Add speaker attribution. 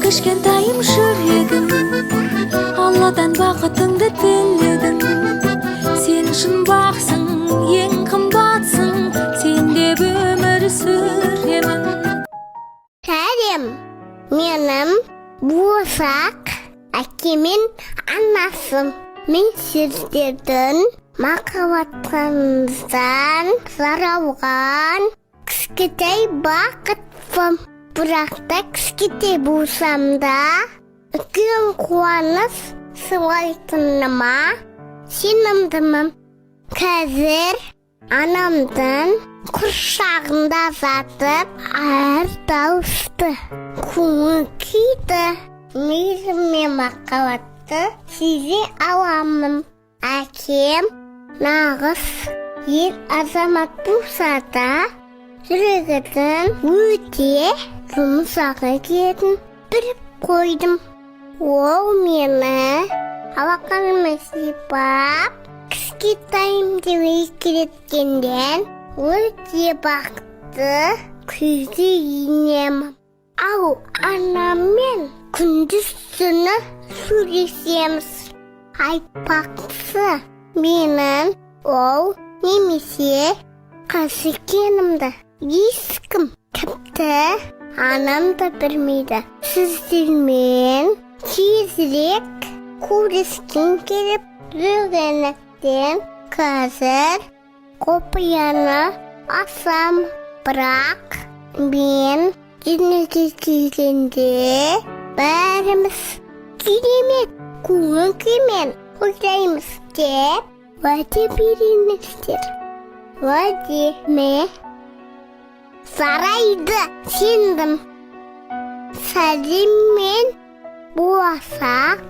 Speaker 1: Кішкентайым, жүрегім, Алладан бақытыңды тіледің. Сен шын бақсың, ең қымбатсың, сен деп өмір сүремін.
Speaker 2: Сәлем! Менің болашақ әкем мен анасым. Мен сіздердің махаббаттарыңыздан жаралған кішкентай бақытпын. Бірақ та кішкентай болсам да, үлкен қуаныш сыйлайтыныма сенімдімін. Қазір анамдың құрсағында жатып, әр дауысты, көңіл күйді, мейірім мен махаббатты сезе аламын. Әкем нағыз ер азамат болса да, жүрегінің өте жұмсақ екенін біліп қойдым. Ол мені алақанымен сипап, кішкентайым деп еркелеткеннен өте бақытты күйге енемін. Ал анаммен күндіз түні сөйлесеміз. Айтпақшы, менің ұл немесе қыз екенімді ешкім, тіпті анам да білмейді. Сіздермен тезірек көріскім келіп жүргендіктен, қазір құпияны ашам. Бірақ мен дүниеге келгенде бәріміз керемет көңіл күймен тойлаймыз деп уәде беріңіздер. Уәде ме? Жарайды, сендім. Сәлеммен, болашақ